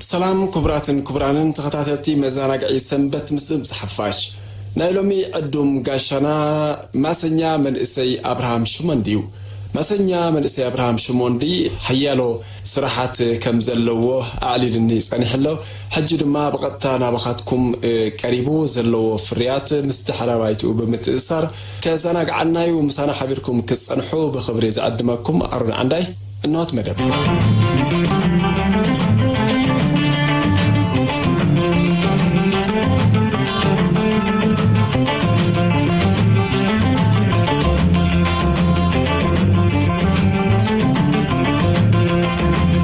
ሰላም ክቡራትን ክቡራንን ተኸታተልቲ መዘናግዒ ሰንበት ምስ ድምፂ ሓፋሽ። ናይ ሎሚ ዕዱም ጋሻና ማሰኛ መንእሰይ ኣብርሃም ሽመንዲ እዩ። ማሰኛ መንእሰይ ኣብርሃም ሽመንዲ ሓያሎ ስራሓት ከም ዘለዎ ኣዕሊልኒ ጸኒሑ ኣሎ። ሕጂ ድማ ብቐጥታ ናባኻትኩም፣ እ፣ ቀሪቡ ዘለዎ ፍርያት ምስ ድሕረ ባይትኡ ብምትእስሳር ከዘናግዓና እዩ። ምሳና ሓቢርኩም ክትጸንሑ ብኽብሪ ዝዕድመኩም ኣሮን ዓንዳይ። እንሆት መደብ።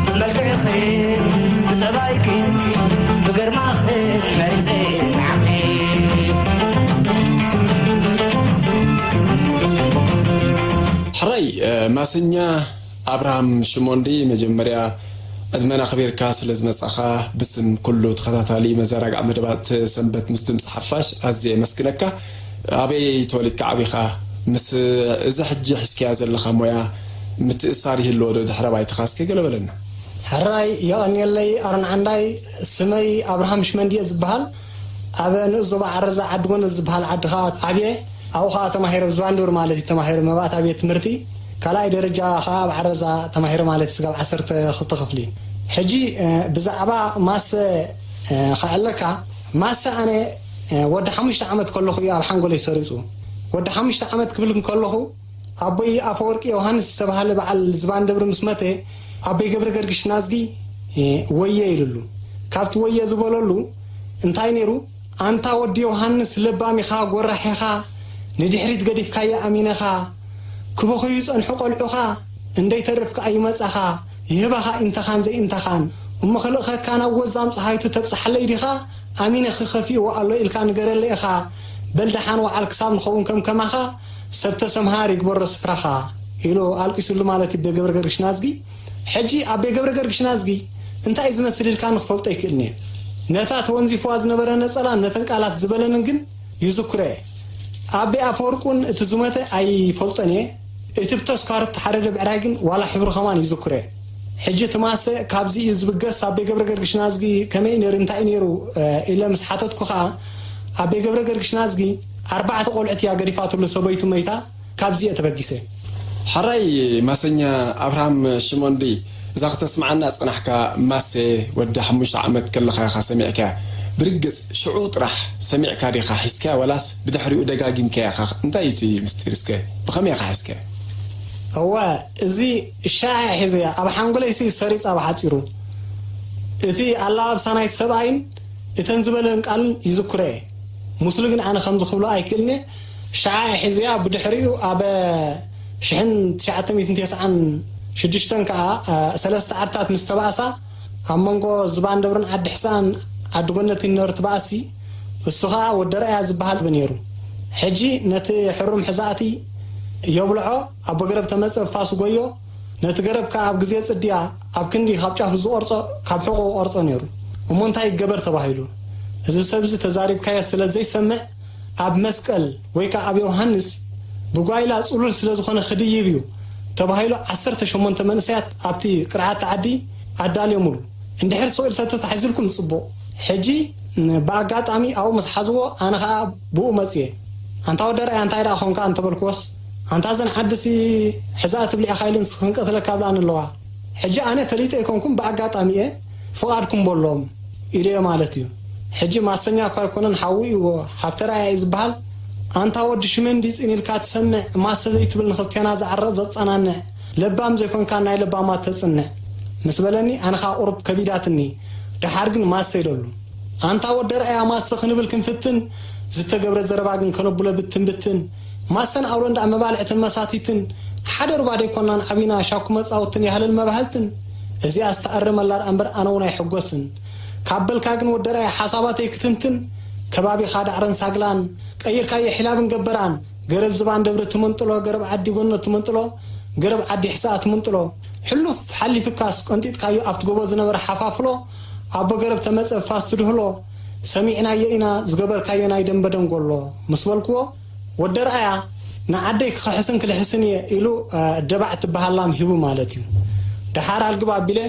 ብመልክዕኺ፣ ብጠባይኪ፣ ብግርማኺ መሪጸ ንዓኺ። ሕራይ፣ እ፣ ማሰኛ ኣብርሃም ሽሞንዲ፣ መጀመርያ ዕድመን ኣኽቢርካ ስለ ዝመጻኻ ብስም ኩሉ ተኸታታሊ መዘናግዒ መደባት ሰንበት ምስ ድምፂ ሓፋሽ ኣዝየ የመስግነካ። ኣበይ ተወሊድካ ዓቢኻ? ምስ እዚ ሕጂ ሒዝካዮ ዘለኻ ሞያ ምትእስሳር ይህልዎ ዶ? ድሕረ ባይታኻ እስከ ገለ በለና። ሕራይ የቐንየለይ ኣሮን ዓንዳይ። ስመይ ኣብርሃም ሽመንዲ እየ ዝበሃል። ኣብ ንኡስ ዞባ ዓረዛ ዓዲ ጎንደር ዝበሃል ዓዲ ኸኣ ኣብየ። ኣብኡ ኸኣ ተማሂረ፣ ኣብ ዝባንድብር ማለት እዩ ተማሂረ፣ መባእታ ቤት ትምህርቲ ካልኣይ ደረጃ ኸኣ ኣብ ዓረዛ ተማሂረ ማለት እዩ፣ ስጋብ ዓሰርተ ክልተ ክፍሊ። ሕጂ፣ እ፣ ብዛዕባ ማሰ፣ እ፣ ኸዕለካ፣ ማሰ ኣነ፣ እ፣ ወዲ ሓሙሽተ ዓመት ከለኹ እዩ ኣብ ሓንጎለይ ሰሪጹ። ወዲ ሓሙሽተ ዓመት ክብል ከለኹ ኣቦይ ኣፈወርቂ ዮሃንስ ዝተባህለ በዓል ዝባን ደብሪ ምስ መተ፣ ኣቦይ ገብረ ገርግሽ ናዝጊ፣ እ፣ ወየ ኢሉሉ። ካብቲ ወየ ዝበለሉ እንታይ ነይሩ? ኣንታ ወዲ ዮሃንስ፣ ለባም ኢኻ፣ ጎራሕ ኢኻ፣ ንድሕሪት ገዲፍካዮ ኣሚነኻ። ክበኽዩ ይጸንሑ ቆልዑኻ፣ እንደይተርፍ ከኣ ይመጻኻ፣ ይህባኻ ኢንተኻን ዘይእንተኻን። እሞ ክልእኸካ ናብ ጎዛም ጸሃይቱ ተብጽሓለይ ዲኻ? ኣሚነ ክኸፊእዎ ኣሎ ኢልካ ንገረለይ ኢኻ። በል ደሓን ወዓል ክሳብ ንኸውን ከም ከማኻ፣ ሰብ ተሰምሃር ይግበሮ ስፍራኻ፣ ኢሉ ኣልቂሱሉ ማለት እዩ ኣቦይ ገብረ ገርግሽ ናዝጊ። ሕጂ ኣቦይ ገብረ ገርግሽ ናዝጊ እንታይ እዩ ዝመስል ኢልካ ንክፈልጦ ኣይክእልን እየ። ነታ ተወንዚፍዋ ዝነበረ ነጸላን ነተን ቃላት ዝበለንን ግን ይዝክሮ እየ። ኣቦይ ኣፈወርቁን እቲ ዝሞተ ኣይፈልጦን እየ። እቲ ብተስካሩ እተሓረደ ብዕራይ ግን ዋላ ሕብሩ ከማን ይዝክሮ እየ። ሕጂ እቲ ማሰ ካብዚ እዩ ዝብገስ፣ ኣቦይ ገብረ ገርግሽ ናዝጊ ከመይ እዩ ነይሩ፣ እንታይ እዩ ነይሩ፣ እ፣ ኢለ ምስ ሓተትኩ ኸኣ፣ ኣቦይ ገብረ ገርግሽ ናዝጊ ኣርባዕተ ቆልዑት እያ ገዲፋትሉ፣ ሰበይቱ መይታ፣ ካብዚ እየ ተበጊሰ። ሕራይ ማሰኛ ኣብርሃም ሽሞንዲ፣ እዛ ክተስምዓና ዝጸናሕካ ማሰ ወዲ ሓሙሽተ ዓመት ከለኻ ኢኻ ሰሚዕካያ። ብርግጽ ሽዑ ጥራሕ ሰሚዕካ ዲኻ ሒዝካያ ወላስ ብድሕሪኡ ደጋጊምካያ ኢኻ? እንታይ እዩ እቲ ምስጢር እስከ? ብኸመይ ኢኻ ሒዝካያ? እወ፣ እዚ ሻዕ ሒዘያ ኣብ ሓንጎለይሲ ሰሪጻ ብሓጺሩ። እቲ ኣለባብሳ ናይቲ ሰብኣይን እተን ዝበለን ቃልን ይዝክሮ እየ። ምስሉ ግን ኣነ ከምዚ ክብሎ ኣይክእልን እየ። ሸዓ ሒዝያ ብድሕሪኡ ኣብ ሽሕን ትሽዓተ ሚእትን ተስዓን ሽዱሽተን ከኣ፣ እ፣ ሰለስተ ዓድታት ምስ ተባእሳ፣ ኣብ መንጎ ዝባን ደብርን ዓዲ ሕሳን ዓዲ ጎነትን ነርት ባእሲ፣ እሱ ኸኣ ወዲ ረኣያ ዝበሃል ነይሩ። ሕጂ ነቲ ሕሩም ሕዛእቲ የብልዖ፣ ኣቦ ገረብ ተመጸ ፋሱ ጎዮ፣ ነቲ ገረብ ከኣ ኣብ ግዜ ጽድያ ኣብ ክንዲ ካብ ጫፉ ዝቖርጾ፣ ካብ ሕቖኡ ቆርጾ ነይሩ። እሞ እንታይ ይገበር ተባሂሉ? እዚ ሰብ እዚ ተዛሪብካዮ ስለ ዘይሰምዕ፣ ኣብ መስቀል ወይ ከኣ ኣብ ዮሃንስ ብጓይላ ጽሉል ስለ ዝኾነ ክድይብ እዩ ተባሂሉ ዓሰርተ ሸሞንተ መንእሰያት ኣብቲ ቅርዓት ዓዲ ኣዳልዮምሉ። እንድሕር ስቕ ኢሉ ተተታሒዙልኩም ጽቡቕ። ሕጂ ብኣጋጣሚ ኣብኡ ምስ ሓዝዎ ኣነ ኸኣ ብኡ መጽየ። ኣንታ ወዲ ርኣያ እንታይ ደኣ ኾንካ እንተበልክዎስ፣ ኣንታ እዘን ዓድሲ ሕዛእ ትብሊዕኻ ኢለን ስኽንቀትለካ ኣብላን ኣለዋ። ሕጂ ኣነ ፈሊጠ ኣይኮንኩን ብኣጋጣሚ እየ ፍቓድኩም በሎም ኢለዮ ማለት እዩ። ሕጂ ማሰኛ እኳ ኣይኮነን ሓዉ እዩዎ፣ ሃብተ ርኣያ እዩ ዝበሃል። ኣንታ ወዲ ሽመንዲ ጽን ኢልካ ትሰምዕ፣ ማሰ ዘይትብል ንኽልቴና ዘዕርቕ ዘጸናንዕ፣ ለባም ዘይኮንካ ናይ ለባማት ተጽንዕ ምስ በለኒ ኣነ ኸኣ ቁሩብ ከቢዳትኒ። ደሓር ግን ማሰ ኢለሉ። ኣንታ ወዲ ርኣያ ማሰ ክንብል ክንፍትን፣ ዝተገብረ ዘረባ ግን ከነብሎ ብትን ብትን። ማሰን ኣውሎ እንዳዕ መባልዕትን መሳቲትን፣ ሓደ ሩባ ደይኮናን ዓቢና ሻኩ መጻውትን ያህለል መባህልትን። እዚኣስ ተኣርመላ ደኣ እምበር ኣነ እውን ኣይሕጎስን። ካብ በልካ ግን ወዲ ርኣያ ሓሳባተይ ክትንትን፣ ከባቢኻ ዳዕረን ሳግላን፣ ቀይርካዮ ሒላብን ገበራን፣ ገረብ ዝባን ደብሪ ትምንጥሎ፣ ገረብ ዓዲ ጎኖ ትምንጥሎ፣ ገረብ ዓዲ ሕሳእ ትምንጥሎ። ሕሉፍ ሓሊፍካስ ቀንጢጥካዮ ኣብቲ ጎቦ ዝነበረ ሓፋፍሎ፣ ኣቦ ገረብ ተመጸ ፋስ ትድህሎ፣ ሰሚዕናዮ ኢና ዝገበርካዮ ናይ ደንበ ደንጎሎ ምስ በልክዎ፣ ወዲ ርኣያ ንዓደይ ክኽሕስን ክልሕስን እየ ኢሉ፣ እ፣ ደባዕ ትበሃል ላም ሂቡ ማለት እዩ። ደሓር ኣልግብ ኣቢለ፣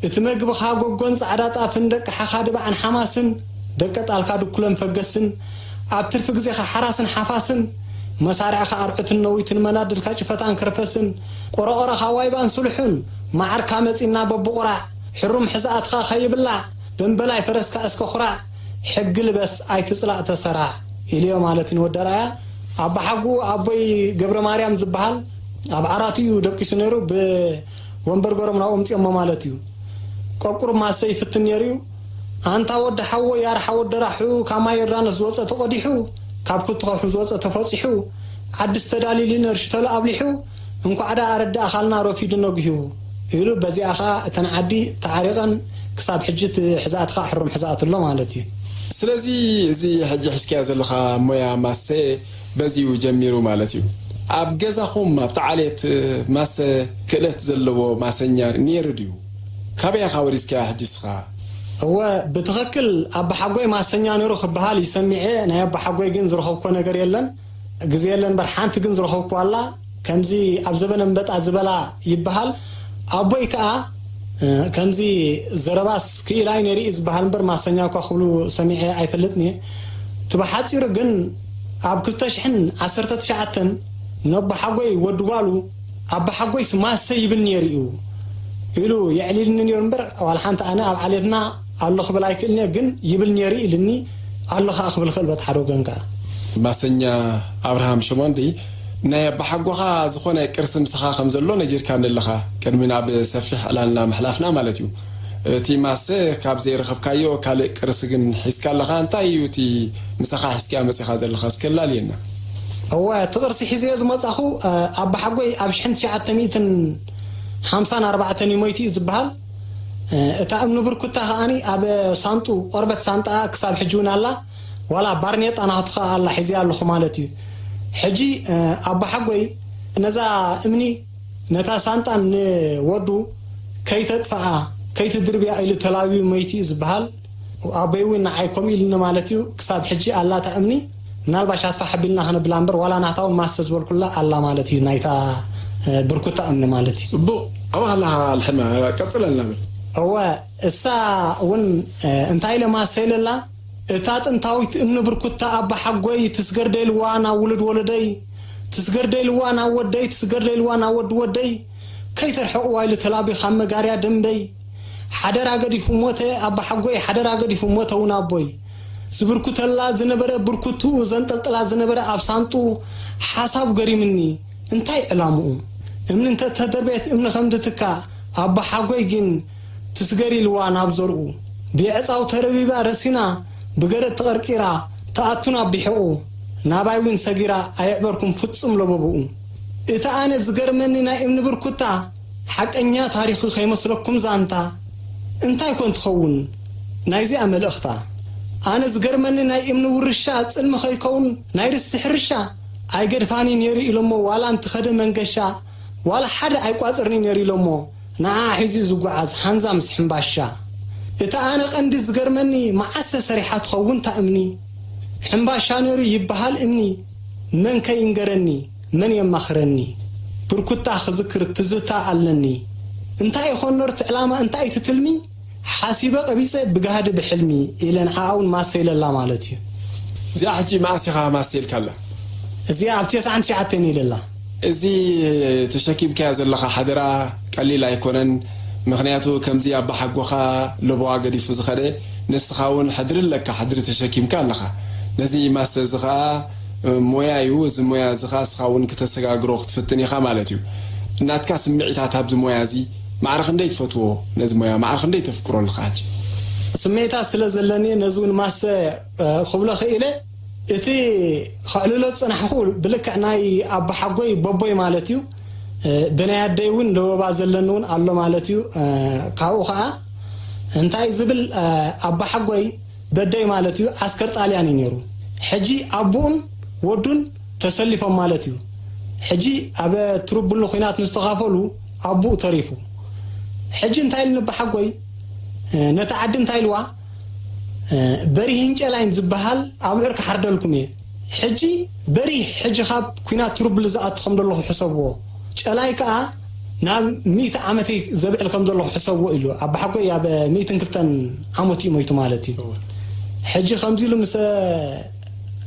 እቲ መግብኻ ጎጎን ጻዕዳ ጣፍን ደቂ ሓኻ ድባዕን ሓማስን፣ ደቂ ጣልካ ድኩለን ፈገስን፣ ኣብ ትርፊ ግዜኻ ሓራስን ሓፋስን፣ መሳርዕኻ ኣርዑትን ነዊትን መናድድካ ጭፈታን ከርፈስን፣ ቆረቆረኻ ዋይባን ስሉሑን፣ መዓርካ መጺና በብቑራዕ፣ ሕሩም ሕዛኣትኻ ከይብላዕ፣ በምበላይ ፈረስካ እስከ ኹራዕ፣ ሕጊ ልበስ ኣይትጽላእ ተሰራዕ ኢልዮ ማለት ንወዲ ኣርኣያ። ኣባሓጉ ኣቦይ ገብረ ማርያም ዝበሃል ኣብ ዓራቱ እዩ ደቂሱ ነይሩ። ብወንበር ገሮም ናብኦም ምጽኦሞ ማለት እዩ። ቆቁር ማሰ ይፍትን ነይሩ እዩ። ኣንታ ወዲ ሓወይ ኣርሓ ወዲ ራሑ ካብ ማይ ዮርዳኖስ ዝወፀ ተቐዲሑ፣ ካብ ክትኸሑ ዝወፀ ተፈፂሑ፣ ዓዲ ዝተዳልዩ ነርሽተሉ ኣብሊሑ፣ እንኳዕ ደኣ ኣረዳእኻልና ረፊዱ ነጊሁ ኢሉ፣ በዚኣ ኸኣ እተን ዓዲ ተዓሪቐን ክሳብ ሕጂ እቲ ሕዛእቲ ኸኣ ሕሩም ሕዛእቲ ኣሎ ማለት እዩ። ስለዚ እዚ ሕጂ ሒዝካዮ ዘለኻ ሞያ ማሰ በዚኡ ጀሚሩ ማለት እዩ። ኣብ ገዛኹም ኣብቲ ዓሌት ማሰ ክእለት ዘለዎ ማሰኛ ነይሩ ድዩ? ካበይ ኢኻ ወሪስካያ ሕጂ እስኻ? እወ፣ ብትኽክል ኣባሓጎይ ማሰኛ ነይሩ ክበሃል ይሰሚዐ። ናይ ኣባሓጎይ ግን ዝረኸብኮ ነገር የለን። ግዜ የለን እምበር ሓንቲ ግን ዝረኸብኩዋ ኣላ። ከምዚ ኣብ ዘበነ ኣንበጣ ዝበላ ይበሃል። ኣቦይ ከኣ፣ እ፣ ከምዚ ዘረባስ ክኢላ እዩ ነይሩ እዩ ዝበሃል እምበር ማሰኛ እኳ ክብሉ ሰሚዐ ኣይፈልጥን እየ። እቲ ብሓጺሩ ግን ኣብ ክልተ ሽሕን ዓሰርተ ትሽዓተን ነቦሓጎይ ወዲ ጓሉ፣ ኣባሓጎይስ ማሰ ይብል ነይሩ እዩ ኢሉ የዕሊልኒ ነይሩ እምበር፣ ዋላ ሓንቲ ኣነ ኣብ ዓሌትና ኣሎ ክብል ኣይክእልን እየ፣ ግን ይብል ነይሩ ኢልኒ ኣሎ ከኣ ክብል ክእል በቲ ሓደ ወገን ከኣ። ማሰኛ ኣብርሃም ሸሞንዲ፣ ናይ ኣባሓጎኻ ዝኾነ ቅርሲ ምሳኻ ከም ዘሎ ነጊርካኒ ኣለኻ፣ ቅድሚ ናብ ሰፊሕ ዕላልና ምሕላፍና ማለት እዩ። እቲ ማሰ ካብ ዘይረኸብካዮ ካልእ ቅርሲ ግን ሒዝካ ኣለኻ። እንታይ እዩ እቲ ምሳኻ ሒዝካዮ መጺኻ ዘለኻ? እስከ ኣላልየና። እወ፣ እቲ ቅርሲ ሒዘዮ ዝመጻኹ፣ እ፣ ኣባሓጎይ ኣብ ሽሕን ትሽዓተ ሚእትን ሓምሳን ኣርባዕተን እዩ ሞይቱ እዩ ዝበሃል። እ፣ እታ እምኒ ብርኩታ ከኣኒ ኣብ ሳንጡ፣ ቆርበት ሳንጣኣ ክሳብ ሕጂ እውን ኣላ። ዋላ ባርኔጣ ናቱ ከኣ ኣላ፣ ሒዘያ ኣለኹ ማለት እዩ። ሕጂ፣ እ፣ ኣባሓጎይ ነዛ እምኒ፣ ነታ ሳንጣን ንወዱ ከይተጥፍኣ፣ ከይትድርብያ ኢሉ ተላብዩ ሞይቱ እዩ ዝበሃል። ኣቦይ እውን ንዓይ ከምኡ ኢሉኒ ማለት እዩ። ክሳብ ሕጂ ኣላ እታ እምኒ። ምናልባሽ ኣስፋሕ ኣቢልና ከነብላ እምበር፣ ዋላ ናታ እውን ማሰ ዝበልኩላ ኣላ ማለት እዩ፣ ናይታ፣ እ፣ ብርኩታ እምኒ ማለት እዩ። ጽቡቕ፣ ኣብኣ ከለኻ ኣልሕማ፣ ቀጽለልና በል። እወ፣ እሳ እውን፣ እ፣ እንታይ ኢለ ማሰ ኢለላ? እታ ጥንታዊት እምኒ ብርኩታ ኣባሓጎይ ትስገር ደይልዋ ናብ ውሉድ ወለደይ፣ ትስገር ደይልዋ ናብ ወደይ፣ ትስገር ደይልዋ ናብ ወዲ ወደይ፣ ከይተርሕቕዋ ኢሉ ተላብዩ ካብ መጋርያ ደንበይ። ሓደራ ገዲፉ ሞተ ኣባሓጎይ፣ ሓደራ ገዲፉ ሞተ እውን ኣቦይ። ዝብርኩተላ ዝነበረ ብርኩትኡ ዘንጠልጥላ ዝነበረ ኣብ ሳንጡ ሓሳብ ገሪምኒ። እንታይ ዕላምኡ? እምኒ እንተ ተደርበየት እምኒ ከም ድትካእ፣ ኣባሓጎይ ግን ትስገር ኢልዋ ናብ ዘርኡ። ብየዕጻው ተረቢባ ረሲና፣ ብገረድ ተቐርቂራ፣ ትኣቱ ናብ ብሒቑ። ናባይ እውን ሰጊራ ኣየዕበርኩም ፍጹም ለበብኡ። እቲ ኣነ ዝገርመኒ ናይ እምኒ ብርኩታ፣ ሓቀኛ ታሪኽ ከይመስለኩም ዛንታ። እንታይ ኮን ትኸውን ናይዚኣ መልእኽታ? ኣነ ዝገርመኒ ናይ እምኒ ውርሻ ጽልሚ ከይከውን ናይ ርስቲ ሕርሻ ኣይገድፋኒ ነይሩ ኢሎሞ ዋላ እንትኸደ መንገሻ ዋላ ሓደ ኣይቋጽርኒ ነይሩ ኢሎሞ ንዓ ሒዙ ዝጓዓዝ ሓንዛ ምስ ሕምባሻ። እቲ ኣነ ቀንዲ ዝገርመኒ መዓስ ተሰሪሓ ትኸውን እታ እምኒ? ሕምባሻ ነይሩ ይበሃል እምኒ መን ከ ይንገረኒ መን የማኽረኒ? ብርኩታ ክዝክር ትዝታ ኣለኒ። እንታይ ይኾን ነርት ዕላማ እንታይ ትትልሚ? ሓሲበ ቀቢጸ ብጋህዲ ብሕልሚ ኢለ ንዓኣ እውን ማሰ ኢለላ ማለት እዩ። እዚኣ ሕጂ መኣስ ኢኻ ማሰ ኢልካላ? እዚኣ ኣብ ተስዓን ትሽዓተን ኢለላ። እዚ ተሸኪምካዮ ዘለኻ ሓደራ ቀሊል ኣይኮነን። ምኽንያቱ ከምዚ ኣባሓጎኻ ለበዋ ገዲፉ ዝኸደ ንስኻ እውን ሕድሪ ኣለካ፣ ሕድሪ ተሸኪምካ ኣለኻ። ነዚ ማሰ እዚ ኸኣ ሞያ እዩ። እዚ ሞያ እዚ ኸኣ እስኻ እውን ክተሰጋግሮ ክትፍትን ኢኻ ማለት እዩ። ናትካ ስምዒታት ኣብዚ ሞያ እዚ ማዕረ ክንደይ ትፈትዎ? ነዚ ሞያ ማዕረ ክንደይ ተፍቅሮ ኣለኻ ሕጂ? ስምዒታት ስለ ዘለኒ ነዚ እውን ማሰ፣ እ፣ ክብሎ ክኢለ። እቲ ከዕልሎ ዝጸናሕኩ ብልክዕ ናይ ኣባሓጎይ በቦይ ማለት እዩ። እ፣ ብናይ ኣደይ እውን ለበባ ዘለኒ እውን ኣሎ ማለት እዩ። እ፣ ካብኡ ኸኣ እንታይ ዝብል፣ እ፣ ኣባሓጎይ በደይ ማለት እዩ፣ ዓስከር ጣልያን እዩ ነይሩ። ሕጂ ኣቦኡን ወዱን ተሰሊፎም ማለት እዩ። ሕጂ ኣብ ትርብሉ ኲናት ንዝተኻፈሉ ኣቦኡ ተሪፉ። ሕጂ እንታይ ኢሉ ነባሓጎይ፣ እ፣ ነቲ ዓዲ እንታይ ኢልዋ፣ እ፣ በሪህን ጨላይን ዝበሃል ኣብዑር ክሓርደልኩም እየ። ሕጂ በሪህ ሕጂ ካብ ኲናት ትርብሉ ዝኣትኹም ዘለኹ ሕሰብዎ። ጨላይ ከኣ ናብ ሚእቲ ዓመት ዘብዕል ከም ዘለኹ ሕሰብዎ ኢሉ። ኣባሓጎይ ኣብ ሚእትን ክልተን ዓመቱ እዩ ሞይቱ ማለት እዩ። ሕጂ ከምዚ ኢሉ ምስ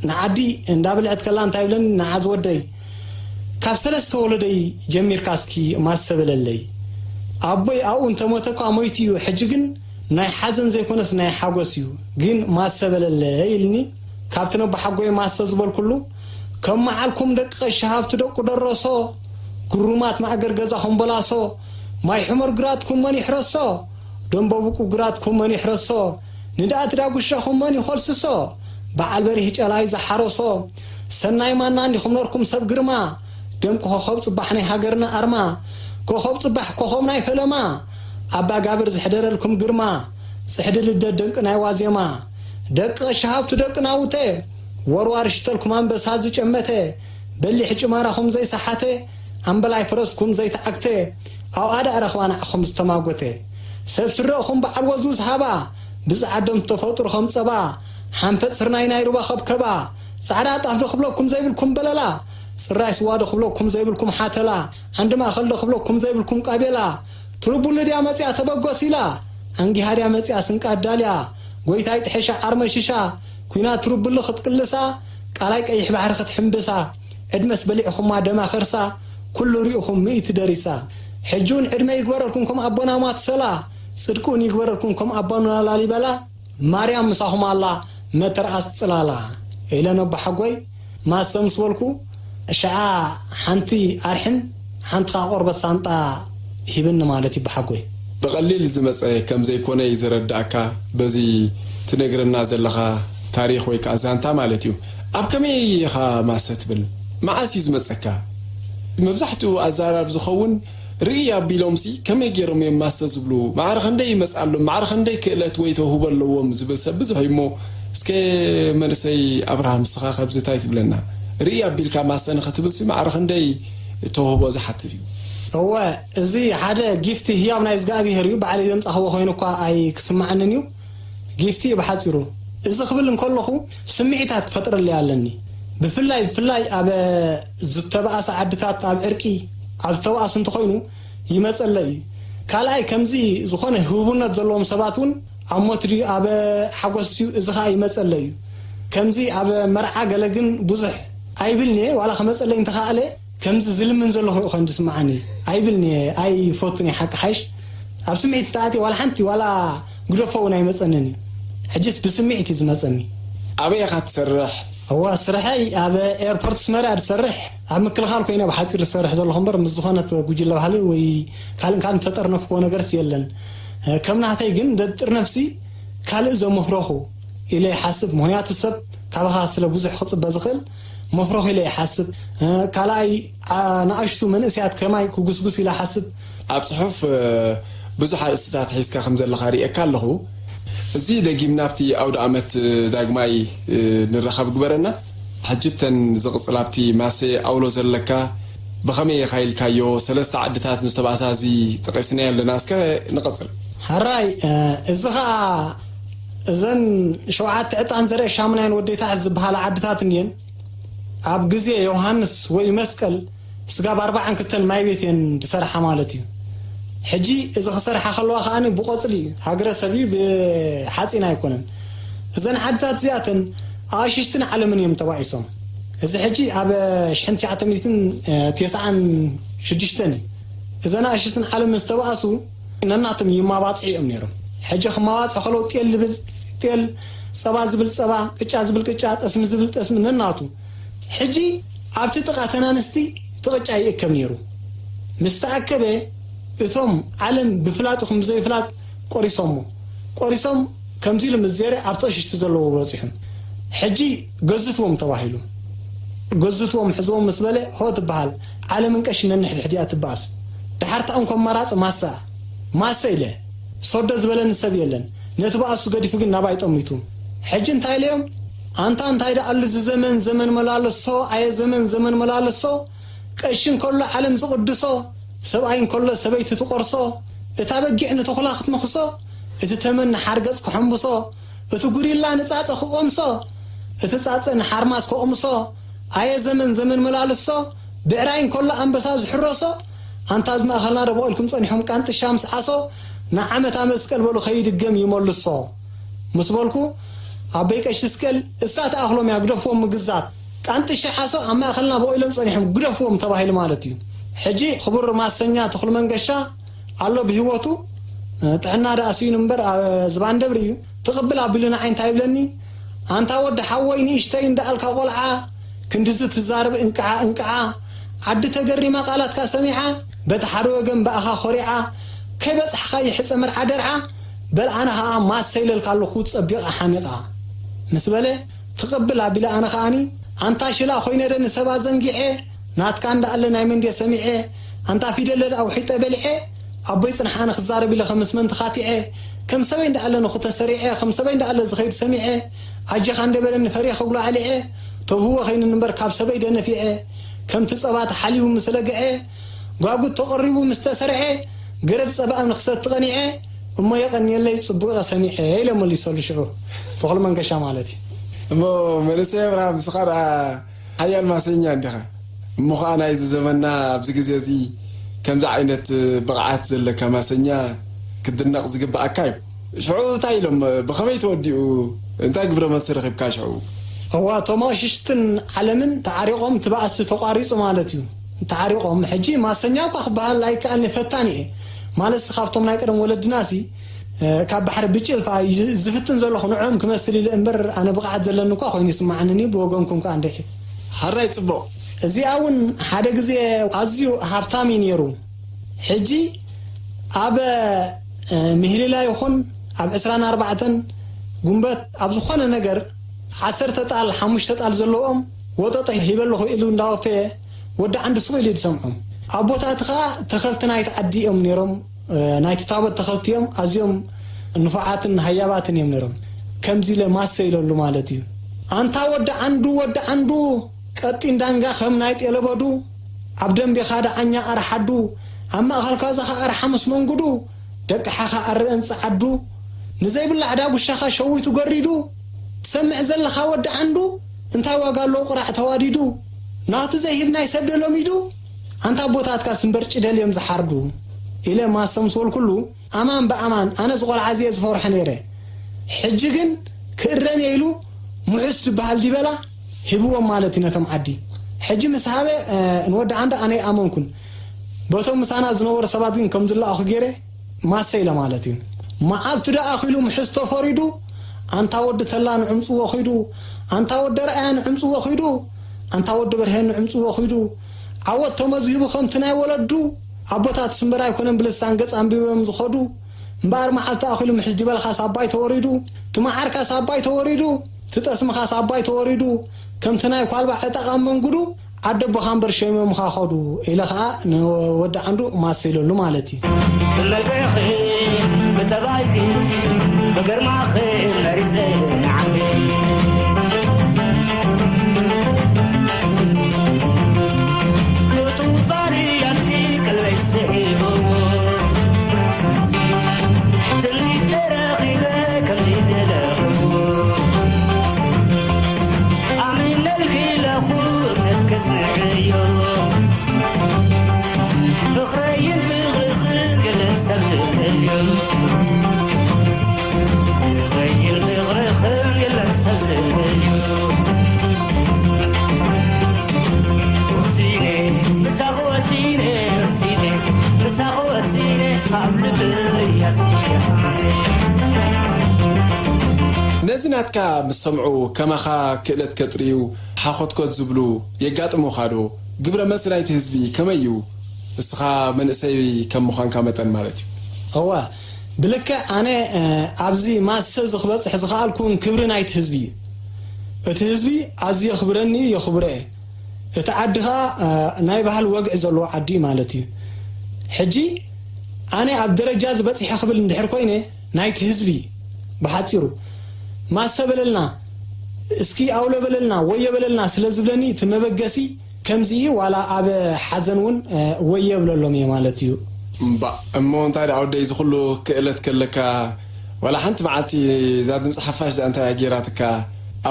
ንዓዲ እንዳብልዐት ከላ እንታይ ይብለኒ፣ ንዓ ዝወደይ፣ ካብ ሰለስተ ወለደይ ጀሚርካ እስኪ ማሰ በለለይ። ኣቦይ ኣብኡ እንተሞተ እኳ ሞይቱ እዩ፣ ሕጂ ግን ናይ ሓዘን ዘይኮነስ ናይ ሓጎስ እዩ፣ ግን ማሰ በለለይ ኢልኒ። ካብቲ ነቦሓጎይ ማሰ ዝበልኩሉ፣ ከም መዓልኩም ደቂ ቀሺ ሃብቱ ደቁ ደረሶ፣ ግሩማት ማእገር ገዛኹም በላሶ፣ ማይ ሕመር ግራትኩም መን ይሕረሶ፣ ደንበ ብቁ ግራትኩም መን ይሕረሶ፣ ንድኣት ዳጉሻኹም መን ይኾልስሶ፣ በዓል በሪህ ጨላይ ዝሓረሶ፣ ሰናይ ማና እንዲኹም ነርኩም ሰብ ግርማ፣ ደምቂ ኮኸብ ጽባሕ ናይ ሃገርና ኣርማ፣ ኮኸብ ጽባሕ ኮኸብ ናይ ፈለማ፣ ኣባ ጋብር ዝሕደረልኩም ግርማ፣ ጽሕዲ ልደት ደንቂ ናይ ዋዜማ፣ ደቂ ቀሺ ሃብቱ ደቂ ናውተ፣ ወርዋር ሽተልኩም ኣንበሳ ዝጨመተ፣ በሊሕ ጭማራኹም ዘይሰሓተ፣ ኣምበላይ ፈረስኩም ዘይተዓግተ፣ ኣብኣ ደኣ ረኽባ ንዓኹም ዝተማጎተ። ሰብ ስረእኹም በዓል ወዙ ዝሃባ፣ ብዝዓዶም ተፈጥሩ ከም ጸባ፣ ሓንፈጥ ስርናይ ናይ ሩባ ከብከባ፣ ጻዕዳ ጣፍ ዶ ክብለኩም ዘይብልኩም በለላ፣ ጽራይ ስዋ ዶ ክብለኩም ዘይብልኩም ሓተላ፣ ዓንዲ ማእከል ዶ ክብለኩም ዘይብልኩም ቃቤላ፣ ትርቡሉ ድያ መጽያ ተበገስ ኢላ፣ ኣንጊሃ ድያ መጽያ ስንቃ ኣዳልያ፣ ጎይታይ ጥሕሻ ዓርመሽሻ፣ ኲናት ትርቡሉ ክትቅልሳ፣ ቃላይ ቀይሕ ባሕሪ ክትሕምብሳ፣ ዕድመስ በሊዕኹማ ደማ ከርሳ፣ ኩሉ ሪእኹም ምእቲ ደሪሳ። ሕጂ እውን ዕድመ ይግበረልኩም ከም ኣቦና ማትሰላ፣ ጽድቂ እውን ይግበረልኩም ከም ኣቦና ላሊበላ፣ ማርያም ምሳኹም ኣላ መተርኣስ ጽላላ። ኢለ ነቦሓጎይ ማሰ ምስ በልኩ፣ ሽዓ ሓንቲ ኣርሕን ሓንቲ ኸኣ ቆርበት ሳንጣ ሂብኒ ማለት እዩ ኣቦሓጎይ። ብቐሊል ዝመጸ ከም ዘይኮነ እዩ ዝረድኣካ በዚ ትነግረና ዘለኻ ታሪኽ ወይ ከኣ ዛንታ ማለት እዩ። ኣብ ከመይ ኢኻ ማሰ ትብል? መዓስ እዩ ዝመጸካ? መብዛሕትኡ ኣዛራብ ዝኸውን ርኢ ኣቢሎምሲ ከመይ ገይሮም እዮም ማሰ ዝብሉ? ማዕረ ክንደይ ይመጽኣሎም? ማዕረ ክንደይ ክእለት ወይ ተውህቦ ኣለዎም ዝብል ሰብ ብዙሕ እዩ እሞ፣ እስከ መንእሰይ ኣብርሃም ንስኻ ካብዚ እንታይ ትብለና? ርኢ ኣቢልካ ማሰ ንኽትብልሲ ማዕረ ክንደይ ተውህቦ ዝሓትት እዩ? እወ፣ እዚ ሓደ ጊፍቲ ህያብ ናይ እግዚኣብሄር እዩ። ባዕለይ ዘምጻኽዎ ኮይኑ እኳ ኣይክስምዓንን እዩ። ጊፍቲ እዩ ብሓጺሩ። እዚ ክብል እንከለኹ ስምዒታት ክፈጥረለይ ኣለኒ። ብፍላይ፣ ብፍላይ ኣብ ዝተባእሰ ዓድታት፣ ኣብ ዕርቂ ኣብ ዝተባእሱ እንተኾይኑ ይመጸለይ እዩ። ካልኣይ፣ ከምዚ ዝኾነ ህቡብነት ዘለዎም ሰባት እውን ኣብ ሞት ድዩ ኣብ ሓጎስ ድዩ፣ እዚ ኸኣ ይመጸለይ እዩ። ከምዚ ኣብ መርዓ ገለ ግን ብዙሕ ኣይብልን'የ፣ ዋላ ክመጸለይ እንተኸኣለ ከምዚ ዝልምን ዘለኹ እዩ ኾን ዝስምዓኒ። ኣይብልን'የ፣ ኣይፈቱን እየ ሓቂ ሓይሽ። ኣብ ስምዒት እንተኣትየ ዋላ ሓንቲ ዋላ ግደፎ እውን ኣይመጸንን እዩ። ሕጅስ ብስምዒት እዩ ዝመጸኒ። ኣበይ ኢኻ ትሰርሕ? እዋ፣ ስርሐይ ኣብ ኤርፖርት ኣስመራ እየ ዝሰርሕ። ኣብ ምክልኻል ኮይነ ብሓጺር ዝሰርሕ ዘለኹ እምበር፣ ምስ ዝኾነት ጉጅለ ባህሊ ወይ ካልእን ካልእን ዝተጠርነፍክዎ ነገርስ የለን። ከም ናተይ ግን ዘጥርነፍሲ ካልእ ዘምፍረኹ ኢለ ይሓስብ። ምኽንያቱ ሰብ ካባኻ ስለ ብዙሕ ክጽበ ዝኽእል መፍረኹ ኢለ ይሓስብ። ካልኣይ፣ ኣ-፣ ንኣሽቱ መንእሰያት ከማይ ክጉስጉስ ኢለ ይሓስብ። ኣብ ጽሑፍ፣ እ፣ ብዙሕ ኣርእስትታት ሒዝካ ከም ዘለኻ ርእየካ ኣለኹ። እዚ ደጊምና ኣብቲ ኣውደ ኣመት፣ እ፣ ዳግማይ፣ እ፣ ንራኸብ ግበረና። ሕጂ ብተን ዝቕጽል ኣብቲ ማሰ ኣውሎ ዘለካ ብኸመይ ኢኻ ኢልካዮ? ሰለስተ ዓድታት ምስ ተባእሳ እዚ ጠቒስናዮ ኣለና። እስከ ንቐጽል። ሕራይ፣ እ፣ እዚ ኸኣ እዘን ሸውዓተ ዕጣን ዘርአ ሻሙናይን ወደይታሕት ዝበሃላ ዓድታት እንድየን። ኣብ ግዜ ዮሃንስ ወይ መስቀል ስጋብ ኣርባዓን ክልተን ማይ ቤት እየን ዝሰርሓ ማለት እዩ። ሕጂ እዚ ክሰርሓ ከለዋ ከኣ ብቆጽሊ እዩ፣ ሃገረሰብ እዩ፣ ብሓጺን ኣይኮነን። እዘን ዓድታት እዚኣተን ኣቕሽሽትን ዓለምን እዮም ተባኢሶም። እዚ ሕጂ ኣብ ሽሕን ትሽዓተ ሚእትን ተስዓን ሽዱሽተን እዩ። እዘን ኣቕሽሽትን ዓለምን ዝተባእሱ ነናቶም ይማባጽዑ እዮም ነይሮም። ሕጂ ክማባጽዑ ከለዉ ጤል ዝብል ጤል፣ ጸባ ዝብል ጸባ፣ ቅጫ ዝብል ቅጫ፣ ጠስሚ ዝብል ጠስሚ ነናቱ። ሕጂ ኣብቲ ጥቓ ተን ኣንስቲ እቲ ቅጫ ይእከብ ነይሩ። ምስ ተኣከበ እቶም ዓለም ብፍላጥ ይኹን ብዘይፍላጥ ቆሪሶሞ። ቆሪሶም ከምዚ ኢሉ ምስ ዜረ ኣብቲ ቅሽሽቲ ዘለዎ በጺሑ። ሕጂ ገዝትዎም ተባሂሉ። ገዝትዎም ሕዝዎም ምስ በለ ሆ ትበሃል። ዓለምን ቀሽን ነንሕድሕዲኣ ትበኣስ። ደሓር ተቐምኮ ኣማራጺ ማሰ። ማሰ ኢለ። ሶዶ ዝበለኒ ሰብ የለን። ነቲ ባእሱ ገዲፉ ግን ናባይ ጠሚቱ። ሕጂ እንታይ ኢለዮም? ኣንታ እንታይ ደኣሉ እዚ ዘመን፣ ዘመን መላለሶ፣ ኣየ ዘመን፣ ዘመን መላለሶ፣ ቀሺ እንከሎ ዓለም ዝቕድሶ፣ ሰብኣይ እንከሎ ሰበይቲ ትቖርሶ፣ እታ በጊዕ ንተኹላ ክትምኽሶ፣ እቲ ተመን ንሓርገጽ ክሐምብሶ፣ እቲ ጉሪላ ንጻጸ ክቐምሶ፣ እቲ ጻጸ ንሓርማዝ ከቕምሶ፣ ኣየ ዘመን፣ ዘመን መላለሶ፣ ብዕራይ እንከሎ ኣንበሳ ዝሕረሶ፣ ኣንታ ኣብ ማእኸልና ዶ በቒልኩም ጸኒሖም ቃንጥሻ ምስ ዓሶ ንዓመታ መስቀል በሉ ከይድገም ይመልሶ ምስ በልኩ ኣበይ ቀሺ ስቀል እሳ ትኣኽሎም እያ ግደፍዎም ምግዛት ቃንጥሻ ዓሶ ኣብ ማእኸልና በቒሎም ጸኒሖም ግደፍዎም ተባሂሉ ማለት እዩ። ሕጂ ክቡር ማሰኛ ተኽሉ መንገሻ ኣሎ ብህይወቱ ጥዕና ደኣ ስኢኑ እምበር ኣብ ዝባን ደብሪ እዩ ትቕብል ኣቢሉ ንዓይ እንታይ ይብለኒ ኣንታ ወዲ ሓወይ ንእሽተይ እንዳኣልካ ቆልዓ ክንድዚ ትዛረብ እንቅዓ እንቅዓ ዓዲ ተገሪማ ቃላትካ ሰሚዓ በቲ ሓደ ወገን ብኣኻ ኮሪዓ ከይበጻሕኻ ይሕጸ መርዓ ደርዓ በል ኣነ ኸኣ ማሰ ኢለልካ ኣለኹ ጸቢቓ ሓሚቓ ምስ በለ ትቕብል ኣቢለ ኣነ ኸኣኒ ኣንታ ሽላ ኮይነ ደ ንሰባ ዘንጊዐ ናትካ እንዳኣለ ናይ መንዴ ሰሚዐ ኣንታ ፊደለ ደኣ ውሒጠ በሊዐ ኣቦይ ጽንሓ ኣነ ክዛረብ ኢለ ኸምስ መን ተኻቲዐ ከም ሰበይ እንዳኣለ ንኹ ተሰሪዐ ከም ሰበይ እንዳኣለ ዝኸይድ ሰሚዐ ኣጀኻ እንደበለኒ ፈርየ ኸጉላዕሊዐ ተውህወ ኸይንንበር ካብ ሰበይ ደነፊዐ ከምቲ ጸባ ተሓሊቡ ምስ ለግዐ ጓጉት ተቐሪቡ ምስ ተሰርዐ ገረድ ጸባ እምኒ ክሰቲ ቐኒዐ እሞ የቐንየለይ ጽቡቕ ሰሚዐ ኢለ መሊሰሉ ሽዑ ተኽሉ መንገሻ ማለት እዩ። እሞ መንእሰይ ኣብርሃም ንስኻ ደኣ ሓያል ማሰኛ እንዲኻ። እሞ ኸኣ ናይዚ ዘመንና ኣብዚ ግዜ እዚ ከምዚ ዓይነት ብቕዓት ዘለካ ማሰኛ ክትድነቕ ዝግብኣካ እዩ። ሽዑ እንታይ ኢሎም ብኸመይ ተወዲኡ እንታይ ግብረ መልሲ ረኺብካ ሽዑ? እዋ እቶም ኣሽሽትን ዓለምን ተዓሪቖም እቲ ባእሲ ተቋሪፁ ማለት እዩ። ተዓሪቖም ሕጂ ማሰኛ እኳ ክበሃል ኣይከኣልን ፈታኒ እየ። ማለትሲ ካብቶም ናይ ቀደም ወለድናሲ ካብ ባሕሪ ብጭልፋ ዝፍትን ዘለኹ ንዕኦም ክመስል ኢለ እምበር ኣነ ብቕዓት ዘለኒ እኳ ኮይኑ ይስምዓንን እዩ ብወገንኩም ከዓ እንድዒ። ሓራይ ጽቡቕ። እዚኣ እውን ሓደ ግዜ ኣዝዩ ሃብታም እዩ ነይሩ። ሕጂ ኣብ ምህሊላ ይኹን ኣብ ዕስራን ኣርባዕተን ጉንበት ኣብ ዝኾነ ነገር ዓሰርተ ጣል ሓሙሽተ ጣል ዘለዎም ወጠጠ ሂበ ኣለኹ ኢሉ እንዳወፈየ ወዲ ዓንዲ ሱቕ ኢሉ እዩ ዝሰምዖም። ኣቦታቲ ኸዓ ተኸልቲ ናይቲ ዓዲ እዮም ነይሮም። ናይቲ ታቦት ተኸልቲ እዮም። ኣዝዮም ንፉዓትን ሃያባትን እዮም ነይሮም። ከምዚ ኢለ ማሰ ኢለሉ ማለት እዩ። ኣንታ ወዲ ዓንዱ ወዲ ዓንዱ ቀጢን ዳንጋ ከም ናይ ጤለበዱ ኣብ ደንቤኻ ደዓኛ ኣርሓዱ ኣብ ማእኸልካ ዘኻ ኣርሓ ምስ መንጉዱ ደቅሓኻ ኣረአን ጸዓዱ ንዘይብላዕ ዳጉሻኻ ሸዊቱ ገሪዱ ትሰምዕ ዘለኻ ወዲ ዓንዱ እንታይ ዋጋ ኣለዎ ቁራዕ ተዋዲዱ ናቱ ዘይህብ ናይ ሰብ ደሎሚዱ ኣንታ ኣቦታትካስ እምበር ጭደል እዮም ዝሓርዱ ኢለ ማሰ ምስ በልኩሉ ኣማን ብኣማን ኣነ ዝቖልዓ እዚየ ዝፈርሖ ነይረ ሕጂ ግን ክእረም እየ ኢሉ ምሑስ ዝበሃል ዲበላ ሂብዎም ማለት እዩ ነቶም ዓዲ ሕጂ ምስ ሃበ ንወዲ ዓንዲ ኣነ ይኣመንኩን በቶም ምሳና ዝነበሩ ሰባት ግን ከም ዝለኣኹ ገይረ ማሰ ኢለ ማለት እዩ መዓልቱ ደኣ ኣኺሉ ምሑስ ተፈሪዱ ኣንታ ወዲ ተላ ንዕምፅዎ ኺዱ ኣንታ ወዲ ርኣያ ንዕምፅዎ ኺዱ ኣንታ ወዲ በርሀ ንዕምፅዎ ኺዱ ዓወት ተመዝሂቡ ከምቲ ናይ ወለዱ ኣቦታት ስምበር ኣይኮነን ብልሳን ገጽ ኣንቢቦም ዝኸዱ እምበኣር መዓልቲ ኣኺሉ ምሕዝ ዲበልኻስ ኣባይ ተወሪዱ ትመዓርካስ ኣባይ ተወሪዱ ትጠስምኻስ ኣባይ ተወሪዱ ከምቲ ናይ ኳልባ ዕጠቕ ኣብ መንጉዱ ዓደቦኻ እምበር ሸይሞምኻ ኸዱ ኢለ ኸኣ ንወዲ ዓንዱ ማሰ ኢለሉ ማለት እዩ። ብመልክዕኺ ብጠባይኪ ብግርማኺ መሪጸ ንዓኺ ክቱብ ባርያትኪ ቀልበይ ስሒብዎ ትምኒት ተረኺበ ከምዚ ደለኽዎ ኣሚነልኪ ለኹ እምነት ከጽንዕዮ ፍቕረይን ፍቕርኽን የለን ሰብ ዝፈልዮ ፍቕረይን ፍቕርኽን የለን ሰብ ዝፈልዮ ወሲነ ምሳኺ ወሲነ ወሲነ ምሳኺ ወሲነ ካብ ልበይ ኣስሚዕኻኒ ነዚ ናትካ ምስ ሰምዑ ከማኻ ክእለት ከጥርዩ ሓኾትኮት ዝብሉ የጋጥሙኻ ዶ? ግብረ መልሲ ናይቲ ህዝቢ ከመይ እዩ? ንስኻ መንእሰይ ከም ምዃንካ መጠን ማለት እዩ። እወ፣ ብልክዕ ኣነ ኣብዚ ማሰ እዚ ክበጽሕ ዝኸኣልኩ እውን ክብሪ ናይቲ ህዝቢ እዩ። እቲ ህዝቢ ኣዝዩ የኽብረኒ እዩ፣ የኽብሮ እየ። እቲ ዓዲ ኸኣ ናይ ባህሊ ወግዒ ዘለዎ ዓዲ እዩ ማለት እዩ። ሕጂ ኣነ ኣብ ደረጃ እዚ በጺሐ ክብል እንድሕር ኮይነ ናይቲ ህዝቢ ብሓጺሩ ማሰ በለልና እስኪ ኣውሎ በለልና ወዮ በለልና ስለ ዝብለኒ እቲ መበገሲ ከምዚ እዩ ዋላ ኣብ ሓዘን እውን ወዮ እብለሎም እየ ማለት እዩ። እምባእ እሞ እንታይ ደኣ ወደይ እዚ ኩሉ ክእለት ከለካ ዋላ ሓንቲ መዓልቲ እዛ ድምፂ ሓፋሽ እዚኣ እንታይ እያ ገይራትካ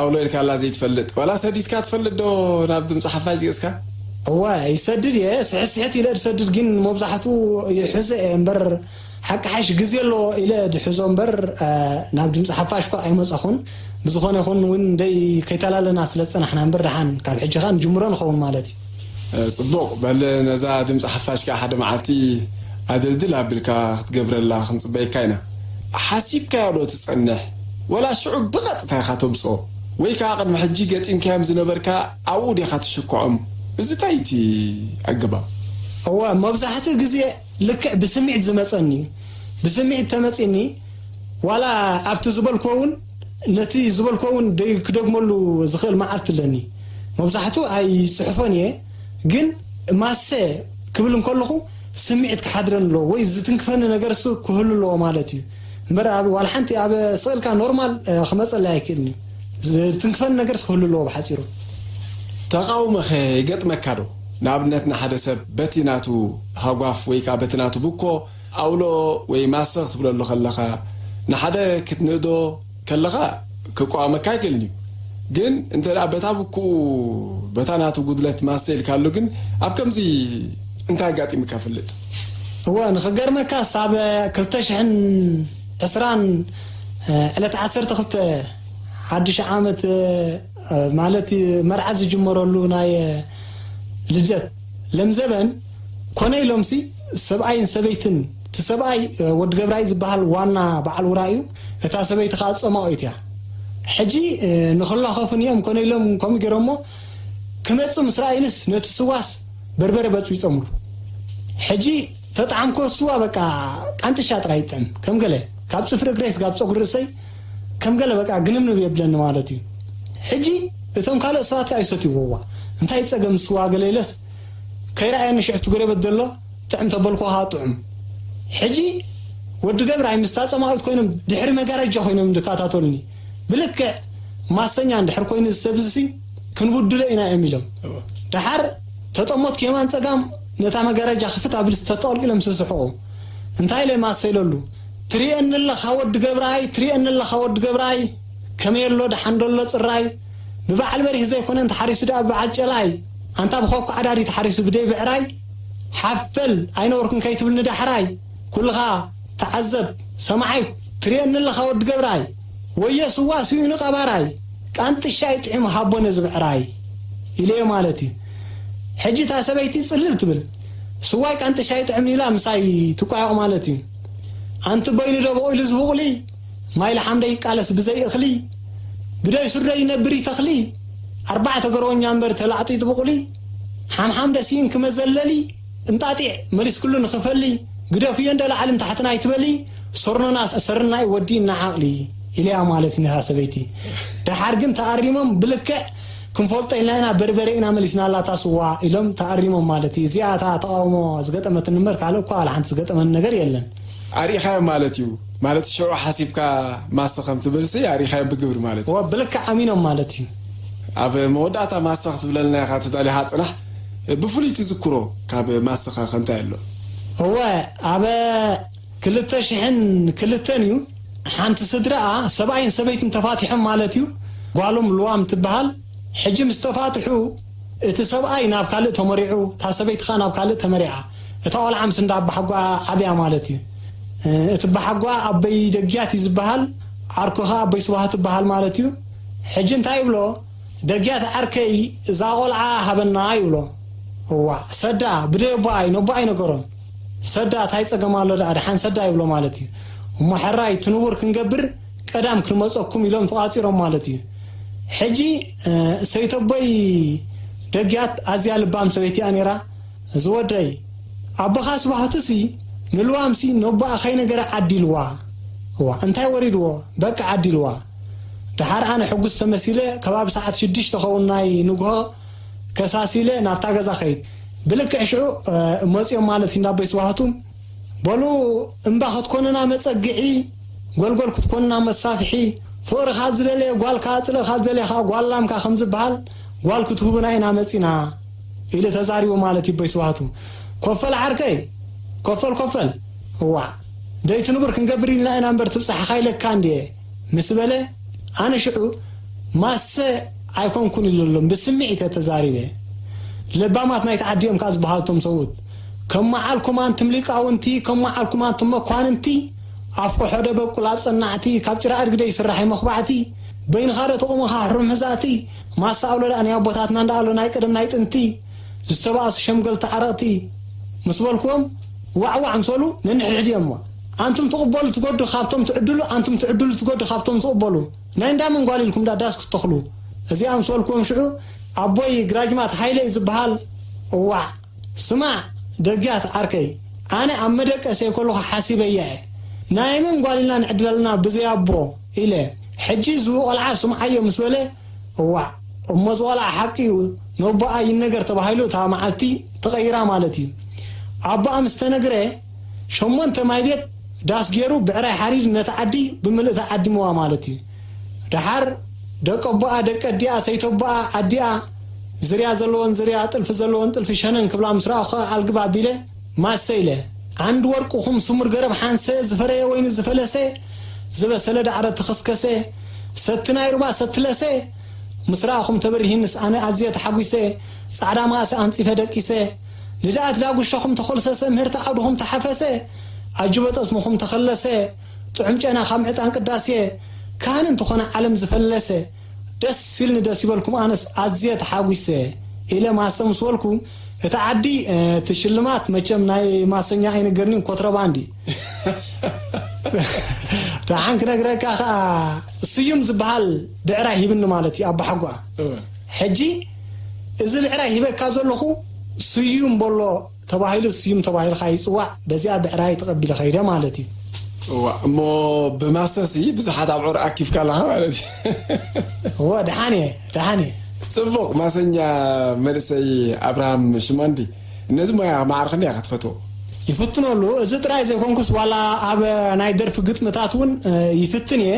ኣውሎ ኢልካላ ዘይትፈልጥ ዋላ ሰዲድካ ትፈልጥ ዶ ናብ ድምፂ ሓፋሽ ገፅካ? እዋ ይሰድድ እየ፣ ስሕስሕት ኢለ ዝሰድድ ግን መብዛሕትኡ ይሕዘ እየ እምበር፣ ሓቂ ሓሽ ግዜ ኣለዎ ኢለ ድሕዞ እምበር፣ እ፣ ናብ ድምፂ ሓፋሽ እኳ ኣይመፀኹን። ብዝኾነ ይኹን እውን እንደይ ከይተላለና ስለ ዝፀናሕና እምበር፣ ደሓን ካብ ሕጂ ኸዓ ንጅምሮ ንኸውን ማለት እዩ። እ፣ ፅቡቕ። በል፣ ነዛ ድምፂ ሓፋሽ ከዓ ሓደ መዓልቲ ኣደልድል ኣቢልካ ክትገብረላ ክንፅበየካ ኢና። ሓሲብካዮ ዶ ትፀንሕ? ወላ ሽዑ ብቐጥታ ኢኻ ተምፅኦ? ወይ ከዓ ቅድሚ ሕጂ ገጢምካዮም ዝነበርካ ኣብኡ ዲኻ ትሽክዖም? እዚ እንታይ እቲ ኣገባብ? እወ፣ መብዛሕትኡ ግዜ ልክዕ ብስምዒት ዝመጸኒ እዩ። ብስምዒት ተመጺኒ፣ ዋላ ኣብቲ ዝበልክዎ እውን፣ ነቲ ዝበልክዎ እውን ደይ-፣ ክደግመሉ ዝኽእል መዓልቲ ኣለኒ። መብዛሕትኡ ኣይጽሕፎን እየ፣ ግን ማሰ ክብል እንከለኹ ስምዒት ክሓድረኒ ኣለዎ፣ ወይ ዝትንክፈኒ ነገርስ ክህሉ ኣለዎ ማለት እዩ። እምበር ኣብ፣ ዋላ ሓንቲ ኣብ ስቕ ኢልካ ኖርማል፣ እ፣ ክመጸለይ ኣይክእልን እዩ። ዝትንክፈኒ ነገርስ ክህሉ ኣለዎ ብሓጺሩ። ተቓውሞኸ ይገጥመካ ዶ? ንኣብነት ንሓደ ሰብ በቲ ናቱ ሃጓፍ ወይ ከኣ በቲ ናቱ ብኮ ኣውሎ ወይ ማሰ ክትብለሉ ከለኻ፣ ንሓደ ክትንእዶ ከለኻ ክቋወመካ ኣይክእልን እዩ። ግን እንተ ደኣ በታ ብኩኡ፣ በታ ናቱ ጉድለት ማሰ ኢልካሉ፣ ግን ኣብ ከምዚ እንታይ ኣጋጢሙካ ይፈልጥ? እወ፣ ንኽገርመካስ ኣብ ክልተ ሽሕን ዕስራን ዕለት ዓሰርተ ክልተ ሓድሽ ዓመት፣ ማለት መርዓ ዝጅመረሉ ናይ ልደት ለምዘበን ኮነ ኢሎምሲ ሰብኣይን ሰበይትን፣ እቲ ሰብኣይ ወዲ ገብራይ ዝበሃል ዋና በዓል ውራ እዩ፣ እታ ሰበይቲ ከዓ ጸማዊት እያ። ሕጂ ንኽላኸፉን እዮም ኮነ ኢሎም ከምኡ ገይሮሞ ክመጽእ ምስ ረኣዩንስ ነቲ ስዋስ በርበረ በጽቢጾምሉ። ሕጂ ተጣዕምኮ ስዋ በቃ ቃንጥሻ ጥራይ ይጥዕም። ከም ገለ ካብ ጽፍሪ እግረይ ስጋብ ጸጉሪ ርእሰይ ከም ገለ በቃ ግንብንብ የብለኒ ማለት እዩ። ሕጂ እቶም ካልኦት ሰባት ከኣ ይሰትይዎ። እዋ እንታይ ጸገም ስዋ ገለ ኢለስ ከይረኣየኒ ሽዕፍቲ ጎረበት ዘሎ ጥዕም ተበልኩ ከኣ ጥዑም። ሕጂ ወዲ ገብራይ ምስታ ጸማዊት ኮይኖም ድሕሪ መጋረጃ ኮይኖም ዝከታተሉኒ። ብልክዕ ማሰኛ እንድሕር ኮይኑ ዝሰብዝሲ ክንብድሎ ኢና እዮም ኢሎም። እወ። ደሓር ተጠሞት ከየማን ጸጋም ነታ መጋረጃ ክፍት ኣብልስ ተጠቕልቂሎም ስስሕቑ። እንታይ ኢለ ማሰ ኢለሉ? ትርእየኒ ኣለኻ ወዲ ገብራይ፣ ትርእየኒ ኣለኻ ወዲ ገብራይ፣ ከመይ ኣሎ ደሓን ዶ ኣሎ ጽራይ? ብበዓል በሪህ ዘይኮነ እንተሓሪሱ ደኣ ብበዓል ጨላይ፣ ኣንታ ብኸኩ ዓዳዲ ተሓሪሱ ብደይ ብዕራይ፣ ሓፈል ኣይነበርኩን ከይትብልኒ ዳሕራይ፣ ኩልኻ ተዓዘብ ሰማዓይ፣ ትርእየኒ ኣለኻ ወዲ ገብራይ፣ ወየ ስዋ ስኢኑ ቀባራይ፣ ቃንጥሻ ይጥዕም ሃቦ ነዚ ብዕራይ ኢለዮ ማለት እዩ። ሕጂ እታ ሰበይቲ ጽልል ትብል፣ ስዋይ ቃንጥሻ ይጥዕም ኢላ ምሳይ ትቋየቕ ማለት እዩ። ኣንቲ በይኑ ዶ በቑሉ እዚ ብቑሊ፣ ማይ ለሓምደ ይቃለስ ብዘይ እኽሊ፣ ብደይ ሱር ዶ ይነብር ይተኽሊ፣ ኣርባዕተ ገርወኛ እምበር ተላዕጢጡ ብቑሊ፣ ሓምሓምደ ስኢንኪ መዘለሊ፣ እንጣጢዕ መሊስክሉ ንኽፈሊ፣ ግደፍዮ እንደ ላዕልን ታሕትን ኣይትበሊ፣ ሰርኖና ሰርናይ ወዲእና ዓቕሊ ኢለያ ማለት እዩ ነታ ሰበይቲ። ደሓር ግን ተኣሪሞም ብልክዕ ክንፈልጦ ኢልና ኢና በርበረ ኢና መሊስናላ እታ ስዋ ኢሎም ተኣሪሞም ማለት እዩ። እዚኣ እታ ተቓውሞ ዝገጠመትኒ እምበር ካልእ እኳ ዋላ ሓንቲ ዝገጠመኒ ነገር የለን። ኣርኢኻዮም ማለት እዩ። ማለት ሽዑ ሓሲብካ ማሰ ከም ትብልሲ ኣርኢኻዮም ብግብሪ ማለት እዩ። እወ፣ ብልክዕ ኣሚኖም ማለት እዩ። ኣብ መወዳእታ ማሰ ክትብለልና ኢኻ ተዳሊኻ ጽናሕ። ብፍሉይ ትዝክሮ ካብ ማሰኻ ከ እንታይ ኣሎ? እወ፣ ኣብ ክልተ ሽሕን ክልተን እዩ። ሓንቲ ስድራኣ ሰብኣይን ሰበይትን ተፋቲሖም ማለት እዩ። ጓሎም ልዋም ትበሃል። ሕጂ ምስ ተፋትሑ እቲ ሰብኣይ ናብ ካልእ ተመሪዑ፣ እታ ሰበይቲ ኸኣ ናብ ካልእ ተመሪዓ። እታ ቆልዓ ምስ እንዳ ኣባሓጓኣ ዓብያ ማለት እዩ። እቲ ኣባሓጓ ኣቦይ ደግያት እዩ ዝበሃል፣ ዓርኩ ኸኣ ኣቦይ ስብሃት ይበሃል ማለት እዩ። ሕጂ እንታይ ይብሎ? ደግያት ዓርከይ እዛ ቆልዓ ሃበና ይብሎ። እዋዕ ሰዳ ብደይ ኣቦኣይ ነቦኣይ ነገሮም። ሰዳ ታይ ጸገም ኣሎ ደኣ ደሓን ሰዳ ይብሎ ማለት እዩ። እሞ ሕራይ እቲ ንቡር ክንገብር ቀዳም ክንመጸኩም ኢሎም ተቋጺሮም ማለት እዩ። ሕጂ፣ እ፣ ሰይተቦይ ደግያት ኣዝያ ልባም ሰበይቲ እያ ነይራ። እዚ ወደይ፣ ኣቦኻ ስብሃትሲ ንልዋምሲ ነቦኣ ከይነገረ ዓዲልዋ። እዋ፣ እንታይ ወሪድዎ? በቃ ዓዲልዋ። ደሓር ኣነ ሕጉስ ተመሲለ ከባቢ ሰዓት ሽዱሽተ ኸውን ናይ ንግሆ ከሳሲለ ናብታ ገዛ ኸይድ። ብልክዕ ሽዑ፣ እ፣ መጺኦም ማለት እዩ እንዳ ኣቦይ ስብሃቱ። በሉ እምባ ክትኮኑና መጸግዒ፣ ጎልጎል ክትኮኑና መሳፍሒ፣ ፍቕርኻ ዝደለየ ጓልካ፣ ጽልእኻ ዝደለየ ኸኣ ጓል ላምካ ከም ዝበሃል፣ ጓል ክትህቡና ኢና መጺና ኢሉ ተዛሪቡ ማለት እዩ ኣቦይ ስብሃቱ። ኮፈል ዓርከይ፣ ኮፈል፣ ኮፈል። እዋዕ፣ ደይቲ ንቡር ክንገብር ኢልና ኢና እምበር ትብጻሕኻ ኢለካ እንድየ ምስ በለ፣ ኣነ ሽዑ ማሰ ኣይኮንኩን ኢለሎም ብስምዒት እየ ተዛሪበ። ለባማት ናይቲ ዓዲ እዮም ከኣ ዝበሃሉ እቶም ሰብኡት። ከም መዓልኩም ኣንቱም ሊቃውንቲ፣ ከም መዓልኩም ኣንቱም መኳንንቲ፣ ኣፍ ኮሖ ደበቁል ኣብ ጸናዕቲ፣ ካብ ጭራ ኣድጊ ደይስራሕ እዩ መኹባዕቲ፣ በይንኻ ዶ ተቑምኻ ሕሩም ሕዛእቲ፣ ማሳ ኣሎ ደኣ ናይ ኣቦታትና እንዳ ኣሎ ናይ ቀደም ናይ ጥንቲ፣ ዝተባእሱ ሸምገልቲ ዓረቕቲ፣ ምስ በልክዎም፣ ዋዕ ዋዕ ምስ በሉ፣ ነንሕድሕድ እዮም። ኣንቱም ትቕበሉ ትገዱ ካብቶም ትዕድሉ፣ ኣንቱም ትዕድሉ ትገዱ ካብቶም ትቕበሉ። ናይ እንዳ መን ጓል ኢልኩም ዳ ዳስ ክትተኽሉ? እዚኣ ምስ በልክዎም ሽዑ፣ ኣቦይ ግራጅማት ሃይለ እዩ ዝበሃል። እዋዕ! ስማዕ፣ ደግያት ዓርከይ፣ ኣነ ኣብ መደቀሰይ ከለኹ ሓሲበያ እየ። ናይ መን ጓል ኢልና ንዕድል ኣለና ብዘይ ኣቦ? ኢለ። ሕጂ እዚ ቆልዓ ስምዓዮ ምስ በለ፣ እዋዕ፣ እሞ እዚ ቆልዓ ሓቂ እዩ፣ ነቦኣ ይነገር ተባሂሉ እታ መዓልቲ ተቐይራ ማለት እዩ። ኣቦኣ ምስ ተነግረ፣ ሸሞንተ ማይ ቤት ዳስ ገይሩ ብዕራይ ሓሪድ ነቲ ዓዲ ብምልእታ ዓዲምዋ ማለት እዩ። ደሓር ደቂ ኣቦኣ፣ ደቂ ኣዲኣ፣ ሰይቲ ኣቦኣ፣ ኣዲኣ፣ ዝርያ ዘለወን ዝርያ፣ ጥልፊ ዘለወን ጥልፊ ሸነን ክብላ ምስ ረኣኹ ኣልግብ ኣቢለ፣ ማሰ ኢለ፣ ዓንዲ ወርቅኹም ስሙር ገረብ ሓንሰ፣ ዝፈረየ ወይኒ ዝፈለሰ፣ ዝበሰለ ዳዕሮ ተኸስከሰ፣ ሰቲ ናይ ሩባ ሰቲ ለሰ፣ ምስ ረኣኹም ተበሪሂንስ ኣነ ኣዝየ ተሓጒሰ፣ ጻዕዳ መኣሲ ኣንጺፈ ደቂሰ፣ ንድኣት ዳጉሻኹም ተኾልሰሰ፣ ምህርቲ ዓውድኹም ተሓፈሰ፣ ኣጅበ ጠስምኹም ተኸለሰ፣ ጥዑም ጨና ካብ ዕጣን ቅዳሴ፣ ካህን እንተኾነ ዓለም ዝፈለሰ፣ ደስ ኢልኒ ደስ ይበልኩም ኣነስ ኣዝየ ተሓጒሰ ኢለ ማሰ ምስ በልኩ፣ እቲ ዓዲ፣ እ፣ እቲ ሽልማት መቸም ናይ ማሰኛ ኣይነገርኒን ኮትረባንዲ። ደሓን ክነግረካ ኸኣ ስዩም ዝበሃል ብዕራይ ሂብኒ ማለት እዩ ኣባሓጎኣ። እወ። ሕጂ እዚ ብዕራይ ሂበካ ዘለኹ ስዩም በሎ ተባሂሉ ስዩም ተባሂልካ ይጽዋዕ። በዚኣ ብዕራይ ተቐቢለ ኸይደ ማለት እዩ። እዋ፣ እሞ ብማሰሲ ብዙሓት ኣብዑር ኣኪብካ ኣለኻ ማለት እዩ። እወ፣ ደሓን እየ፣ ደሓን እየ። ጽቡቕ፣ ማሰኛ መንእሰይ ኣብርሃም ሽመንዲ፣ ነዚ ሞያ ማዕረ ክንደይ ኢኻ ትፈትዎ? ይፍትነሉ። እዚ ጥራይ ዘይኮንኩስ፣ ዋላ ኣብ ናይ ደርፊ ግጥምታት እውን፣ እ፣ ይፍትን እየ።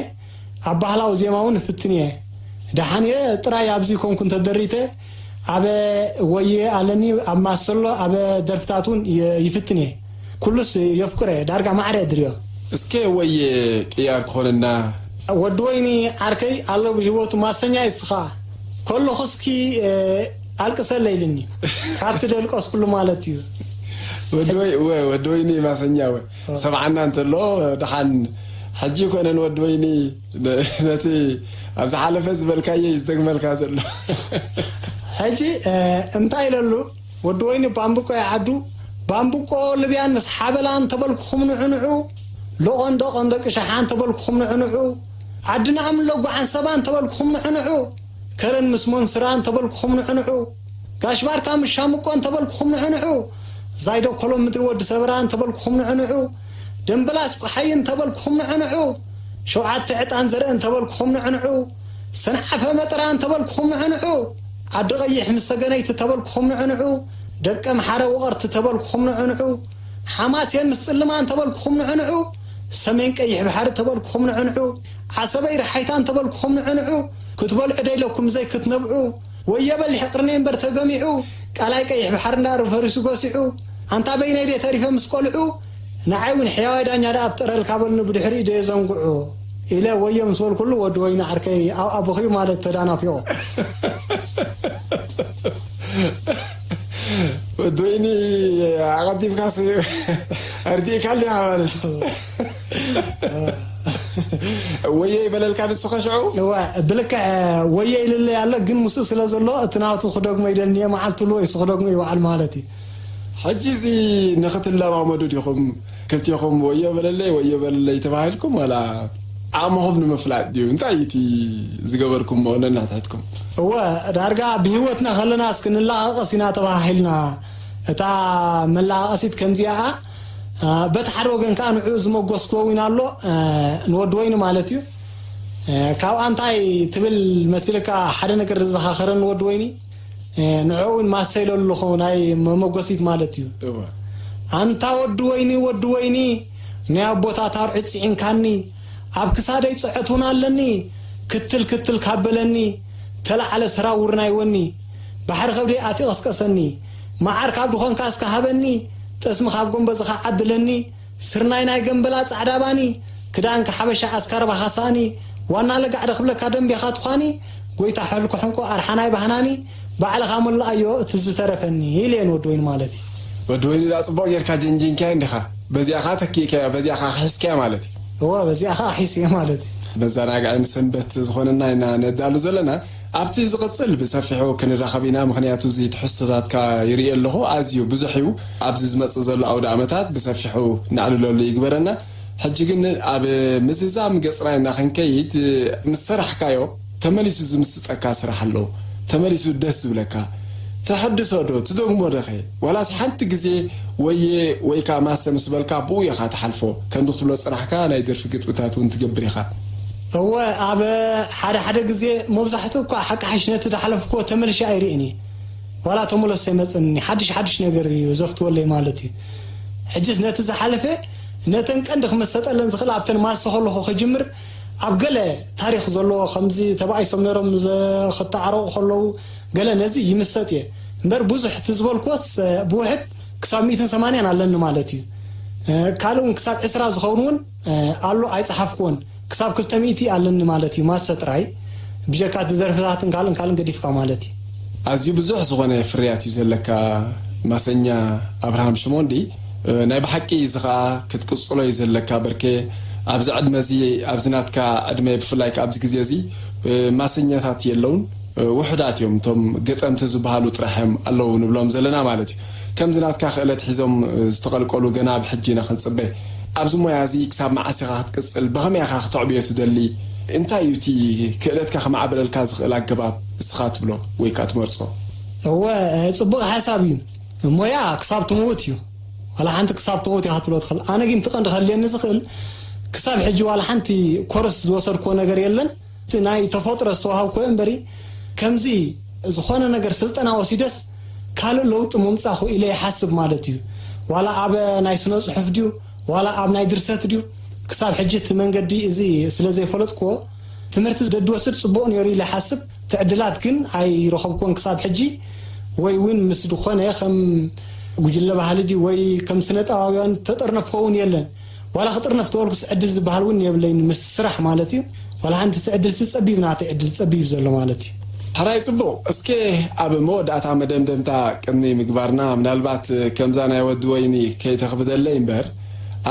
ኣብ ባህላዊ ዜማ እውን እፍትን እየ። ደሓን እየ ጥራይ ኣብዚ ኮንኩ እንተደሪተ፣ ኣብ ወየ ኣለኒ፣ ኣብ ማሰሎ፣ ኣብ ደርፍታት እውን የ-፣ ይፍትን እየ። ኩሉስ የፍቅረ፣ ዳርጋ ማዕረ እየ ድርዮ። እስከ ወየ ቅያር ክኾነና። ወዲ ወይኒ ዓርከይ ኣሎ ብህይወቱ ማሰኛ እዩ እስኻ። ከለኹ እስኪ፣ እ፣ ኣልቅሰለይ ኢልኒ። ካብቲ ደልቀስኩሉ ማለት እዩ። ወዲ ወይ-፣ ወ-፣ ወዲ ወይኒ ማሰኛ ወ-፣ ኦ። ሰብዓና እንተሎ ደሓን ሕጂ ኮነን ወዲ ወይኒ ነ-፣ ነቲ ኣብ ዝሓለፈ ዝበልካዮ እዩ ዝደግመልካ ዘሎ። ሕጂ፣ እ፣ እንታይ ኢለሉ? ወዲ ወይኒ ባምብቆ ይዓዱ፣ ባምብቆ ልብያን ምስ ሓበላን ተበልኩኹም ንዕንዑ፣ ሎቖን ደቖን ደቂ ሸሓን ተበልኩኹም ንዕንዑ፣ ዓድና ኣምሎ ጓዓን ሰባን ተበልኩኹም ንዕንዑ፣ ከረን ምስ ሞንስራን ተበልኩኹም ንዕንዑ፣ ጋሽ ባርካ ምስ ሻምቆን ተበልኩኹም ንዕንዑ፣ ዛይዶ ኮሎም ምድሪ ወዲ ሰበራን ተበልኩኹም ንዕንዑ፣ ደምበላስ ቁሓይን ተበልኩኹም ንዕንዑ፣ ሸውዓተ ዕጣን ዘርእን ተበልኩኹም ንዕንዑ፣ ሰንዓፈ መጥራን ተበልኩኹም ንዕንዑ፣ ዓዲ ቐይሕ ምስ ሰገነይቲ ተበልኩኹም ንዕንዑ፣ ደቂ ኣምሓረ ውቐርቲ ተበልኩኹም ንዕንዑ፣ ሓማሴን ምስ ጽልማን ተበልኩኹም ንዕንዑ፣ ሰሜን ቀይሕ ባሕሪ ተበልኩኹም ንዕንዑ፣ ዓሰበይ ረሓይታን ተበልኩኹም ንዕንዑ፣ ክትበልዑ ደይለኩም ዘይክትነብዑ፣ ወዮ በሊሕ ቅርኒ እምበር ተገሚዑ፣ ቃላይ ቀይሕ ባሕሪ እንዳሩ ፈሪሱ ገሲዑ፣ ኣንታ በይነይ ድየ ተሪፈ ምስ ቆልዑ፣ ንዓይ እውን ሕያዋይ ዳኛ ደኣ ፍጠረልካ በሉኒ ብድሕሪኡ ደየ ዘንግዑ ኢለ ወዮ ምስ በልኩሉ፣ ወዲ ወይኒ ዓርከይ ኣብኣ በኽዩ ማለት ተዳናፊቑ። ወዲ ወይኒ ኣቐዲምካስ ኣርዲእካ ኣለኻ ማለት እዩ። ወዮ ይበለልካ ንሱ ኸሽዑ? እወ፣ ብልክዕ ወዮ ኢልለይ ኣሎ፣ ግን ምስኡ ስለ ዘሎ እቲ ናቱ ክደግሞ ይደልኒ እየ፣ መዓልቲ ልዎ እዩ፣ እሱ ክደግሞ ይበዓል ማለት እዩ። ሕጂ እዚ ንኽትለማመዱ ዲኹም ክልቴኹም ወዮ በለለይ፣ ወዮ በለለይ ተባሂልኩም፣ ዋላ ዓቕምኹም ንምፍላጥ ድዩ? እንታይ እዩ እቲ ዝገበርኩምዎ ነናትሕትኩም? እወ፣ ዳርጋ ብህይወትና ከለና እስኪ ንለቓቐስ ኢና ተባሃሂልና። እታ መለቓቐሲት ከምዚኣ፣ አ፣ በቲ ሓደ ወገን ከኣ ንዕኡ ዝመጎስክዎ እውን ኣሎ፣ አ፣ ንወዲ ወይኒ ማለት እዩ። አ፣ ካብኣ እንታይ ትብል መሲልካ ሓደ ነገር ዘዘኻኸረኒ ወዲ ወይኒ፣ እ፣ ንዕኡ እውን ማሰ ኢለሉ ኣለኹ፣ ናይ መመጎሲት ማለት እዩ። እወ። ኣንታ ወዲ ወይኒ፣ ወዲ ወይኒ፣ ናይ ኣቦታት ኣርዑት ጽዒንካኒ፣ ኣብ ክሳደይ ጽዕት እውን ኣለኒ፣ ክትል ክትል ካብ በለኒ፣ ተላዕለ ሰራውር ናይ ወኒ፣ ባሕሪ ከብደይ ኣትዩ ቀስቀሰኒ፣ መዓር ካብ ድኾንካ እስከ ሃበኒ፣ ጠስሚ ካብ ጎንበዝኻ ዓድለኒ፣ ስርናይ ናይ ገምበላ ጻዕዳ ባኒ፣ ክዳንካ ሓበሻ ኣስካርባኻ ሳእኒ፣ ዋና ለጋዕደ ክብለካ ደምቤኻ ትዃኒ፣ ጎይታ ሕልኩ ሕንቆ ኣርሓናይ ባህናኒ፣ ባዕልኻ መላኣዮ እቲ ዝተረፈኒ ኢለ እየ ንወዲ ወይኒ ማለት እዩ። ወዲ ወይኒ እዛ ጽቡቕ ጌርካ ጀንጂንካዮ እንዲኻ፣ በዚኣ ኸዓ ተኪእካዮ፣ በዚኣ ኸዓ ክሒስካዮ ማለት እዩ። እወ፣ በዚኣ ኸዓ ሒስየ ማለት እዩ። መዘናግዒ ንሰንበት ዝኾነና ኢና ነዳሉ ዘለና። ኣብቲ ዝቕጽል ብሰፊሑ ክንራኸብ ኢና፣ ምኽንያቱ እዚ ትሕዝቶታትካ ይርኢ ኣለኹ፣ ኣዝዩ ብዙሕ እዩ። ኣብዚ ዝመጽእ ዘሎ ኣውደ ኣመታት ብሰፊሑ ነዕልለሉ ይግበረና። ሕጂ ግን ኣብ ምዝዛም ገጽና ኢና ክንከይድ። ምስ ሰራሕካዮ ተመሊሱ ዝምስጠካ ስራሕ ኣሎ፣ ተመሊሱ ደስ ዝብለካ። ተሐድሶ ዶ ትደግሞ ዶኸ? ዋላስ ሓንቲ ግዜ ወየ ወይ ከኣ ማሰ ምስ በልካ ብኡ ኢኻ ትሓልፎ? ከምዚ ክትብሎ ዝጸናሕካ ናይ ደርፊ ግጥምታት እውን ትገብር ኢኻ። እወ፣ ኣብ ሓደ ሓደ ግዜ፣ መብዛሕትኡ እኳ ሓቂ ሓሽ ነቲ ዝሓለፍክዎ ተመልሼ ኣይርእን እየ። ዋላ ተመለሶ ኣይመጽእኒ፣ ሓድሽ ሓድሽ ነገር እዩ ዘፍትወለይ ማለት እዩ። ሕጅስ ነቲ ዝሓለፈ፣ ነተን ቀንዲ ክመሰጠለን ዝኽእል ኣብተን ማሰ ከለኹ ክጅምር፣ ኣብ ገለ ታሪኽ ዘለዎ ከምዚ ተባኢሶም ነይሮም ዘ-፣ ክተዓረቑ ከለዉ ገለ ነዚ ይምሰጥ እየ። እምበር ብዙሕ እቲ ዝበልክዎስ፣ እ፣ ብውሕድ ክሳብ ሚእትን ሰማንያን ኣለኒ ማለት እዩ። እ፣ ካልእ እውን ክሳብ ዕስራ ዝኸውን እውን፣ እ፣ ኣሎ ኣይጸሓፍክዎን። ክሳብ ክልተ ሚእቲ ኣለኒ ማለት እዩ። ማሰ ጥራይ ብጀካ እቲ ደርፍታትን ካልእን ካልእን ገዲፍካ ማለት እዩ። ኣዝዩ ብዙሕ ዝኾነ ፍርያት እዩ ዘለካ ማሰኛ ኣብርሃም ሽሞንዲ። እ፣ ናይ ብሓቂ እዚ ኸኣ ክትቅጽሎ እዩ ዘለካ በርኬ። ኣብዚ ዕድመ እዚ፣ ኣብዚ ናትካ ዕድመ ብፍላይ ከኣ ኣብዚ ግዜ እዚ፣ እ፣ ማሰኛታት የለውን። እ፣ ውሑዳት እዮም እቶም ገጠምቲ ዝበሃሉ ጥራሕ እዮም ኣለዉ ንብሎም ዘለና ማለት እዩ። ከምዚ ናትካ ክእለት ሒዞም፣ እ፣ ዝተቐልቀሉ ገና ብሕጂ ኢና ክንጽበ። ኣብዚ ሞያ እዚ ክሳብ መዓስ ኢኻ ክትቅጽል? ብኸመይ ኢኻ ክተዕብዮ ትደሊ? እንታይ እዩ እቲ ክእለትካ ክማዕብለልካ ዝኽእል ኣገባብ እስኻ ትብሎ ወይ ከኣ ትመርጾ? እወ፣ እ፣ ጽቡቕ ሓሳብ እዩ። ሞያ ክሳብ ትምውት እዩ። ዋላ ሓንቲ ክሳብ ትምውት ኢኻ ክትብሎ ትኽእል። ኣነ ግን እቲ ቀንዲ ከድልየኒ ዝኽእል፣ ክሳብ ሕጂ ዋላ ሓንቲ ኮርስ ዝወሰድክዎ ነገር የለን። እቲ ናይ ተፈጥሮ ዝተዋሃብክዎ እምበሪ፣ ከምዚ ዝኾነ ነገር ስልጠና ወሲደስ ካልእ ለውጢ ምምጻኹ ኢለ ይሓስብ ማለት እዩ። ዋላ ኣብ ናይ ስነ ጽሑፍ ድዩ፣ ዋላ ኣብ ናይ ድርሰት ድዩ፣ ክሳብ ሕጂ እቲ መንገዲ እዚ ስለ ዘይፈለጥክዎ፣ ትምህርቲ ደድወስድ ጽቡቕ ነይሩ ኢለ ይሓስብ። እቲ ዕድላት ግን ኣይረኸብክዎን ክሳብ ሕጂ። ወይ እውን ምስ ዝኾነ ከም ጉጅለ ባህሊ ድዩ ወይ ከም ስነ ጥበባውያን ተጠርነፍኮ እውን የለን። ዋላ ክጥርነፍ ተበልኩስ ዕድል ዝበሃል እውን የብለይን፣ ምስቲ ስራሕ ማለት እዩ። ዋላ ሓንቲ እቲ ዕድልሲ ጸቢብ፣ ናተይ ዕድል ጸቢብ ዘሎ ማለት እዩ። ሕራይ ጽቡቕ። እስከ ኣብ መወዳእታ መደምደምታ ቅድሚ ምግባርና፣ ምናልባት ከምዛ ናይ ወዲ ወይኒ ከይተኽብደለይ እምበር፣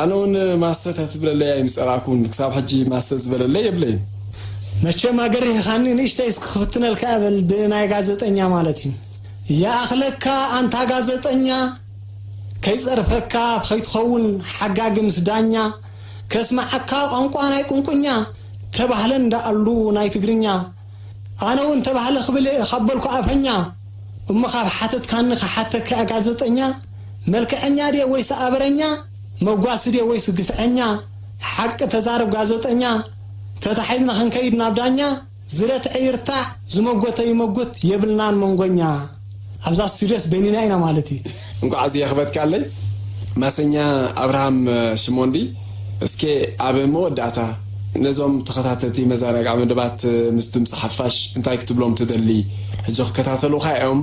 ኣነ እውን ማሰ ተትብለለይ ኣይምጸላእኩን። ክሳብ ሕጂ ማሰ ዝበለለይ የብለይን። መቸም ኣገሪህኻኒ፣ ንእሽተይ እስኪ ክፍትነልካ እብል ብናይ ጋዜጠኛ ማለት እዩ። ይኣኽለካ ኣንታ ጋዜጠኛ፣ ከይጸርፈካ ከይትኸውን ሓጋጊ ምስ ዳኛ፣ ከስምዓካ ቋንቋ ናይ ቁንቁኛ፣ ተባህለ እንዳኣሉ ናይ ትግርኛ። ኣነ እውን ተባህለ ክብል እየ ካብ በልኩ ኣፈኛ። እሞ ካብ ሓተትካኒ ክሓተካ እየ ጋዜጠኛ፣ መልክዐኛ ድየ ወይስ ኣበረኛ? መጓሲ ድየ ወይስ ግፍዐኛ? ሓቂ ተዛረብ ጋዜጠኛ፣ ተታሒዝና ክንከይድ ናብ ዳኛ። ዝረትዐ ይርታዕ፣ ዝመጎተ ይመጉት፣ የብልናን መንጎኛ። ኣብዛ ስቱድዮስ በይንና ኢና ማለት እዩ። እንኳዕ እዚ የኽበትካለይ ማሰኛ ኣብርሃም ሽሞንዲ። እስከ ኣብ መወዳእታ ነዞም ተኸታተልቲ መዘናግዒ መደባት ምስ ድምፂ ሓፋሽ እንታይ ክትብሎም ትደሊ? ሕጂ ክከታተሉኻ እዮም።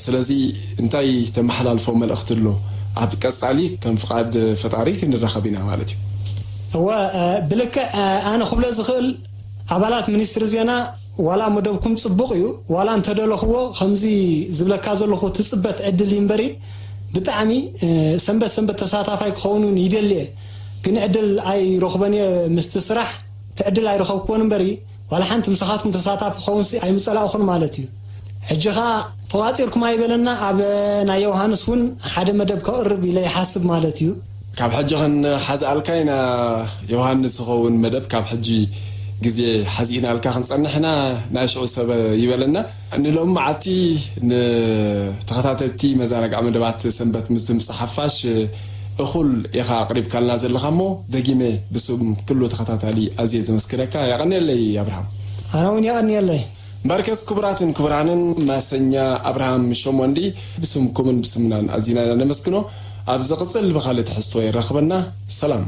ስለዚ እንታይ ተመሓላልፎ መልእኽቲ ኣሎ? ኣብ ቀጻሊ ከም ፍቓድ ፈጣሪ ክንራኸብ ኢና ማለት እዩ። እወ፣ ብልክዕ ኣነ ክብሎ ዝኽእል ኣባላት ሚኒስትሪ ዜና ዋላ መደብኩም ጽቡቕ እዩ፣ ዋላ እንተደለኽዎ ከምዚ ዝብለካ ዘለኹ ትጽበት ዕድል እዩ እምበሪ ብጣዕሚ ሰንበት ሰንበት ተሳታፋይ ክኸውን እውን ይደሊ እየ። ግን ዕድል ኣይረኽቦን እየ ምስቲ ስራሕ እቲ ዕድል ኣይረኸብክዎን እምበሪ ዋላ ሓንቲ ምሳኻትኩም ተሳታፊ ክኸውን ሲ ኣይምጸላእኹን ማለት እዩ። ሕጂ ኸኣ ተዋጺርኩም ኣይበለና ኣብ ናይ ዮሃንስ እውን ሓደ መደብ ከቕርብ ኢለ ይሓስብ ማለት እዩ። ካብ ሕጂ ክንሓዝኣልካ ኢና ዮሃንስ ዝኸውን መደብ ካብ ሕጂ ግዜ ሓዚእናልካ ክንጸንሕ ኢና። ናይ ሽዑ ሰብ ይበለና። ንሎሚ መዓልቲ ንተኸታተልቲ መዘናግዒ መደባት ሰንበት ምስ ድምፂ ሓፋሽ እኹል ኢኻ ኣቕሪብካልና ዘለኻ እሞ ደጊመ ብስም ኩሉ ተኸታታሊ ኣዝየ ዘመስግነካ። የቐንየለይ ኣብርሃም። ኣነ እውን የቐንየለይ። እምበርከስ ክቡራትን ክቡራንን ማሰኛ ኣብርሃም ሸሞንዲ ብስምኩምን ብስምናን ኣዚና ኢና ነመስግኖ። ኣብ ዝቕጽል ብኻልእ ትሕዝቶ የራኽበና። ሰላም።